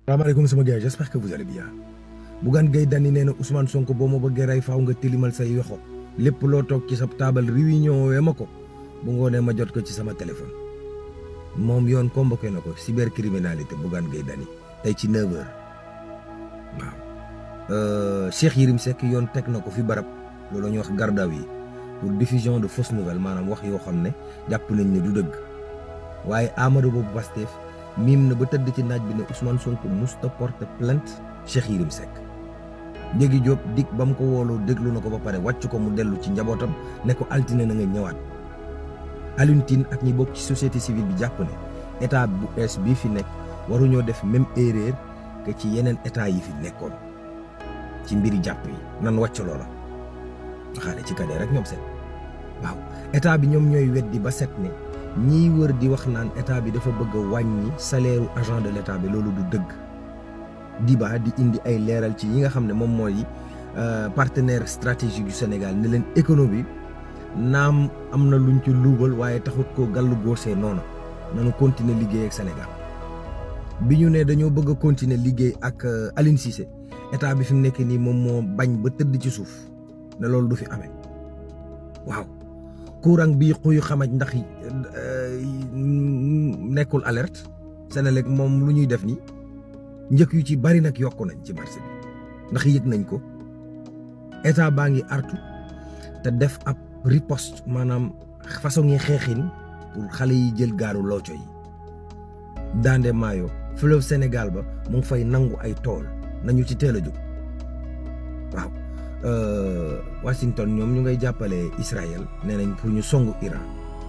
salaamaaleykum sama gars j'espère que vous allez bien Bougane Gueye Dany nee na Ousmane Sonko boo ma bëggee rey faaw nga tilimal say yoxo lépp loo toog ci sa taabal réunion wee ma ko bu ngoonee ma jot ko ci sama téléphone moom yoon convoqué na ko cybercriminalité Bougane Gueye Dany tey ci 9h waaw Cheikh Yérim Seck yoon teg na ko fi barab loolu la ñuy wax garde à vue pour diffusion de fausses nouvelles maanaam wax yoo xam ne jàpp nañ ne du dëgg waaye Amadou boobu Pastef miim na ba tëdd ci naaj bi ne Ousmane Sonko musta porte plainte Cheikh Yérim Seck Ndiégi Diop dik ba mu ko wooloo déglu na ko ba pare wàcc ko mu dellu ci njabootam ne ko altine na nga ñëwaat Alioune Tine ak ñi bokk ci société civile bi jàpp ne état bu ees bii fi nekk waruñoo def même erreur que ci yeneen état yi fi nekkoon ci mbiri jàpp yi nan wàcc loola waxaale ci kadee rek ñoom seen waaw état bi ñoom ñooy weddi ba set ne ñiy wër di wax naan état bi dafa bëgg a wàññi salaire agent de l' état bi loolu du dëgg Diba di indi ay leeral ci yi nga xam ne moom mooy partenaire stratégique yu Sénégal ne leen économie naam am na luñ ci luubal waaye taxut ko gàllu góosee noonu nanu continuer liggéey ak Sénégal bi ñu ne dañoo bëgg a continuer liggéey ak Aline Cissé état bi fi mu nekk nii moom moo bañ ba tëdd ci suuf ne loolu du fi amee waaw courant bii xuy xamaj ndax nekkul alerte Senelec moom lu ñuy def nii njëkk yu ci bari nag yokku nañ ci marché bi ndax yëg nañ ko état baa ngi artu te def ab riposte maanaam façon yi xeexin pour xale yi jël gaalu looco yi Dande Maayo fleuve Sénégal ba mu ngi fay nangu ay tool nañu ci teel a jóg waaw Washington ñoom ñu ngay jàppale Israël nee nañ pour ñu songu Iran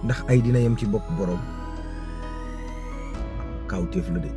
ndax ay dina yem ci bopp boroom kawteef la de